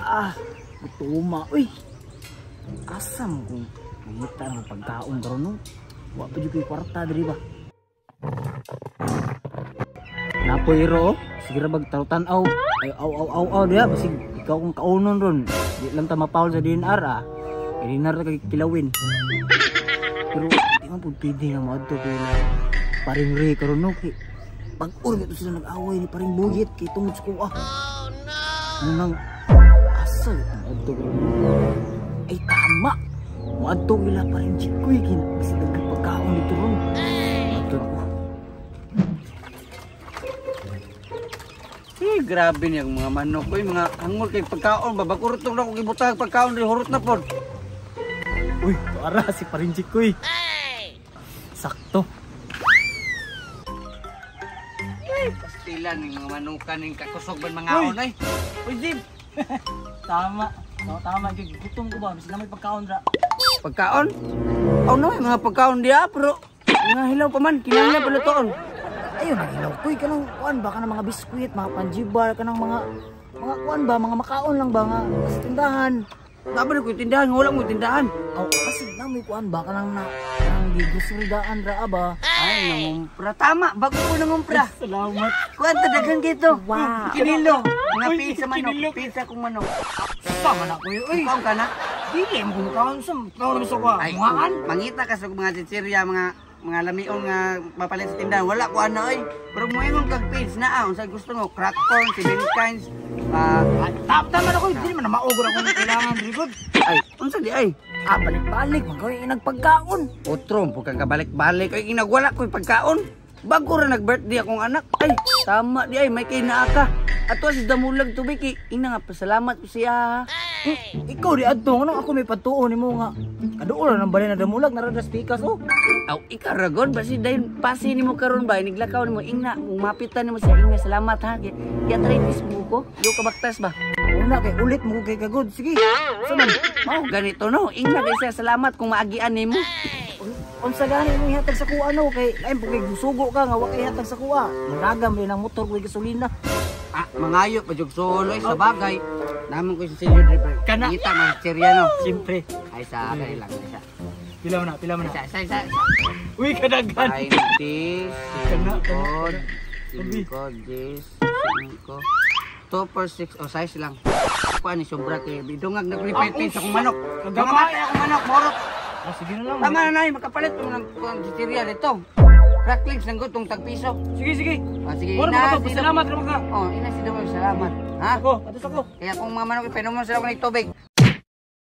Ah, gutoma. Uy, asa mo kung mangita ng pagkaon karon no? Wa pa jud ko'y kwarta diri ba? Napoy ro, sige ra bag tan-aw. Ay aw aw aw aw diha basig ikaw kung kaunon ron. Di lang ta mapawol sa DNR ah. DNR ra kay kilawin. Pero di man pud pwede nga moadto kay na paring Ray karon no kay pag-or gito sila nag-away ni paring Bugit kay tungod sa kuha. Oh no. Ano nang asa moadto karon? Ay tama. Moadto gila paring Chikoy kin basig daghan pagkaon dito ron. Moadto ako. Eh, grabe niya ang mga manok. Uy, mga hangol kay pagkaon. Babakurot na ko gibutang pagkaon rin hurot na pod. Uy, para si paring Chikoy. Sakto. Ay, pastilan ng mga manukan ng kakusog ban mga on ay. Uy, Jim. Tama. No, tama gyud. Gutom ko ba? Bisag na may pagkaon ra. Pagkaon? Oh no, mga pagkaon diya pero mga hilaw pa man kinahanglan palutoon. Ayun ang hilaw koy kanang kuan ba kanang mga biskwit, mga panjibar, kanang mga kuan ba, mga makaon lang ba nga sa tindahan. Dapat ko tindahan, wala mo tindahan. Aw, kasi na may kuan ba kanang na kanang gi-grocery daan ra ba. Ay, nangumpra. Tama, bago ko nangumpra. Ay, salamat. Kuan ta daghan kito. Wow. Kinilo. Mga pizza manok, pizza kong manok. Sama na kuya. Uy, Kaon ka na? Dili mo kung kaon sa kaon sa kuha. Ay, mangita ka sa mga chichirya, mga lamion nga mapalit sa tindahan. Wala ko ana oy. Pero moingon kag page na ah, unsay gusto mo? Crack corn, seven kinds. Tama na ko, dili man na maugor akong kailangan diri gud. Ay, unsa di ay? Ah, balik-balik man kay inagpagkaon. Otro, pud kang kabalik-balik oy, inagwala ko'y pagkaon. Bago ra nag-birthday akong anak. Ay, tama di ay, may kay naa ka. Ato si damulag tubig kay ina nga pasalamat ko siya. Ikaw di adto nganong ako may patuo nimo nga kaduol ra ng balay na damulag naradas pikas oh. Aw, ikaw ra god basi dahil pasi nimo karon ba iniglakaw nimo ingna mapitan nimo siya ingna salamat ha. Kaya arthritis mo ko, yo kabaktas ba. Una kay ulit mo kay kagod. Sige. Sa man? Mao ganito no, ingna kay siya salamat kung maagian nimo. Unsa gani imong ihatag sa kuha no kay lain po kay gusugo ka nga wa kay ihatag sa kuha. Managam rin ang motor kay gasolina. Ah, mangayo pa jud solo sa bagay. Namon ko sa senior driver. Kana. Ngita man chichirya no. Siyempre. Ay sa akin lang isa. Pila man na, pila man na. Isa, isa, isa. Uy, kadaghan. 20, Kana, 5, 5, 10, 5, 2 per 6, oh, size lang. Kuha ni sobra kay bidungag nag-repeat sa akong manok. Kagamay. Kamatay akong manok, morot. Ah, sige na lang. Tama na nay, makapalit mo ng kuang chichirya dito. Cracklings lang gutong tagpiso. Sige, sige. Ah, sige, Moro ina, mo to, si salamat ra ka. Oh, ina si Dumoy, salamat. Ha? Ako, atos ako. Kaya kung mga manok, ipainom mo sila ko ng tubig.